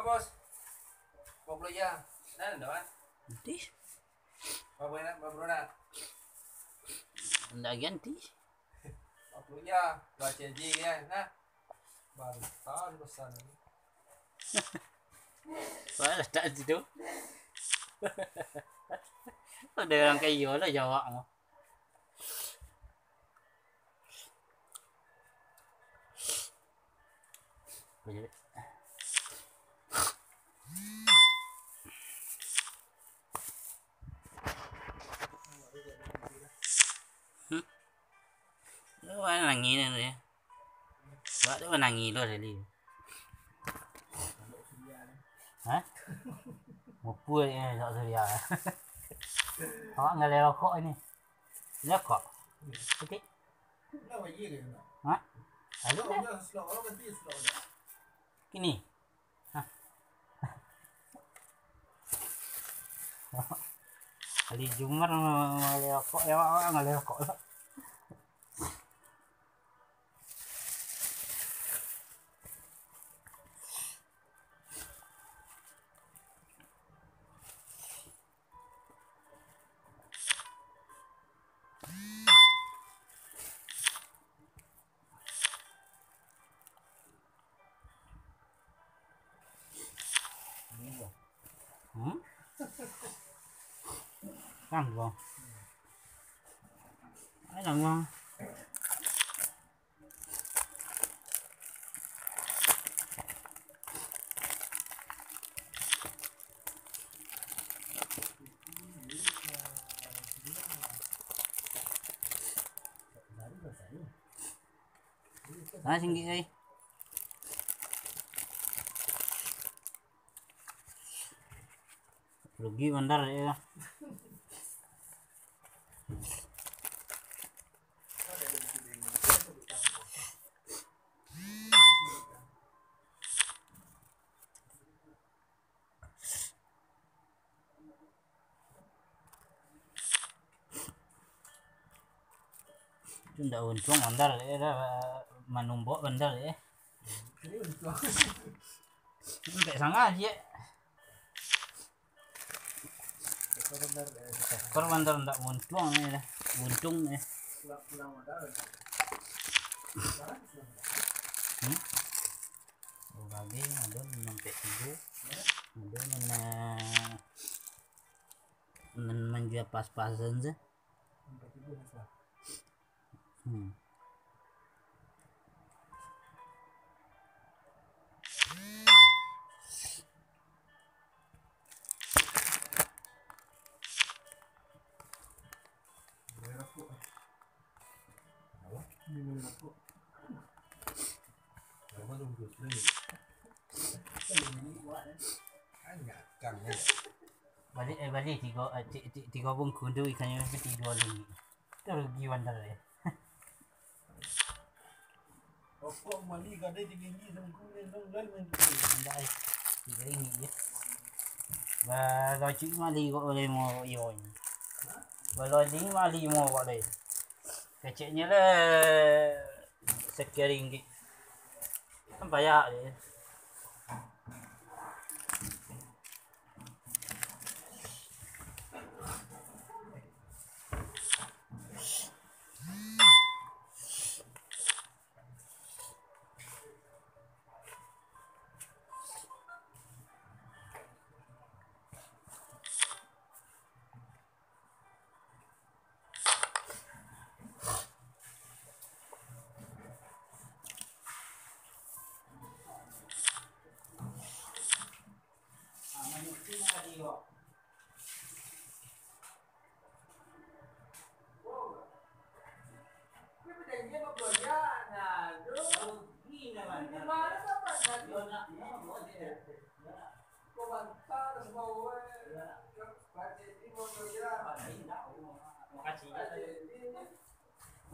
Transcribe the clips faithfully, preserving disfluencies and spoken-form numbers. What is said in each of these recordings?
Bos. Lima puluh ya. Nah, dah kan? Nanti. Berapa nak? Berapa nak? Ndak ganti. Lima puluh ya. Baca ji ya. Nah. Baru tahu pesan. Wah, tak situ. Ada orang kaya lah jawab mah. Hmm? Lu manangih ni, ya. Buat tu manangih lu tadi. Hah? Ngumpul je sak suria. Awak ngalai rokok ni. Rokok. Okey. Ha? Ayo deh. Kini. Ha. Ali Jumar ngalai rokok, ya, awak ngalai rokok. Hmm? Tangguang. Ai, tangguang. Ah, singgih ai. Rugi bandar ya. Tu ndak untuang bandar, eh, dah, manumbok bandar, eh. Sampai sangat je. Ekor bandar ndak untuang ni dah. Untung ni. Hmm? Oh, bagi ada sampai tiga. Ada nan, nan manjua pas-pasan se. Hmm. Bali, eh, bali tigo, eh, ti-, ti-, tigo bungkuih tu ikannyo piti duo ringgik. Tu rugi bandar, eh. Rokok mali kadai tigo ringgik, sangku ni, dong, lai main tu. Indak, eh. Tigo ringgik je. Ba, kacik mali kok lai mo iyo ni. Kalau ni mali mo kok lai. Keceknyo lah sekian ringgit. Kan payah je.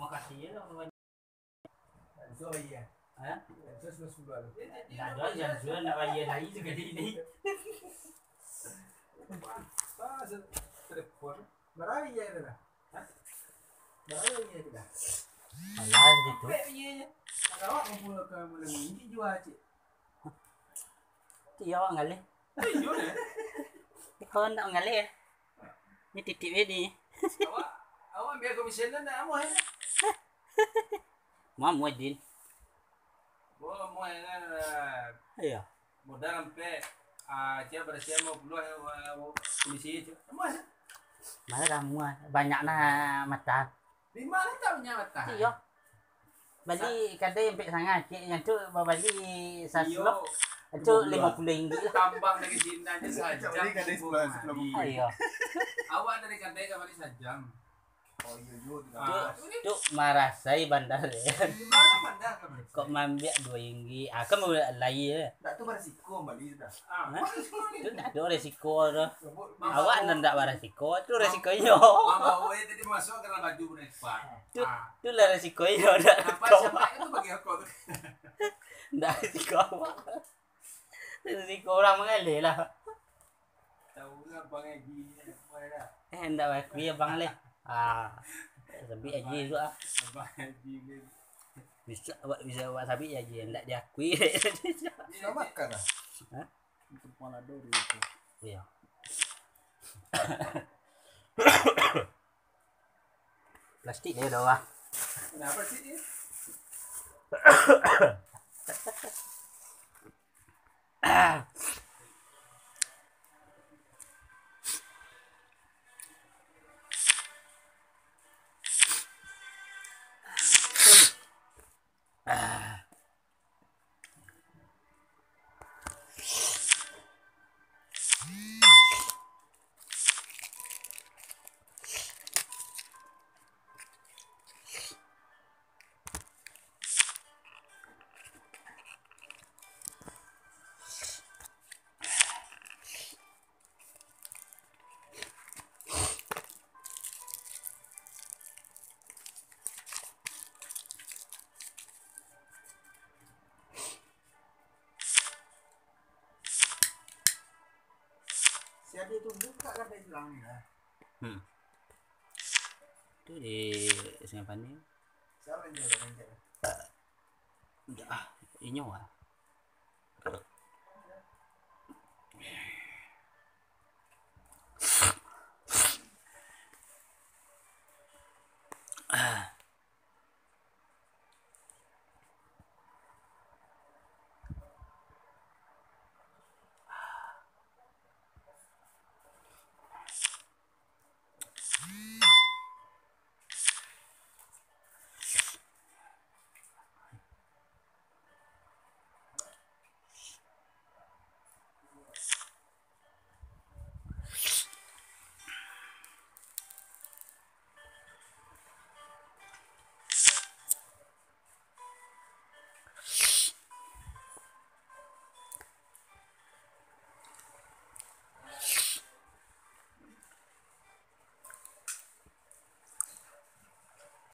Makasih. Makasih ya. Anso bayia. Hah? Anso sambilan puluah lah. Ndak ado, jan sudah ndak bayia lai sakali ni. Pas telepon. Bara bayia tu lah. Hah? Bara bayia tu lah. Alah, gitu. Pek bayia je. Awak kumpul ka malam ni jua, cik. Iyo, awak ngalih. Iyo, eh? Kau ndak ngalih, eh? Ni titip, eh, ni. Awak, awak ambil komisioner ndak amuah, eh? Amuah, Din. Bo, amuah, eh. Iyo. Modal sampai, ah, sia barasiah limo puluah, eh, wa-, wa-, komisi tu. Amuah, eh? Mana dah amuah? Banyak nah mata. Di mana tahu nyo matahan? Iyo. Bali kadai ampek sanga, cek nyo tu babali saslok. Iyo. Tu limo puluah ringgit lah. Tambang dari Cina je sajam. Bali kadai sepuluh, sepuluah ribu. Iyo. Awak dari kadai ka bali sajam. Oh, iyo, iyo, tu. Ah. Tu, tu marasai bandar, eh. Di mana bandar ka bali? Kok maambiak duo ringgit? Ah, kan lai, eh. Ndak tu barisiko bali tu dah. Ah. Hah? Tu ndak ado risiko tu. Awak nan ndak barisiko, tu risiko iyo. Mama Oe tadi masuk ke dalam baju berlipat. Tu, tu lah risiko iyo, ndak risiko awak. Ndak risiko awak. Risiko urang mangalih lah. Tahu lah Abang Haji ni, apa dah? Eh, ndak bakui Abang leh. Ah, sabik Haji tu ah. Abang Haji ni. Bisa awak, bisa awak sabik Haji, ndak diakui. Sudah makan lah. Hah? Untuk panado di itu. Iyo. Plastik dia dah, wah. Kenapa sih dia? Si Adi tu buka kadai silang ni lah. Hmm. Tu di Sungai Panin. Siapa yang jual? Indak ah, inyo ah. Ah.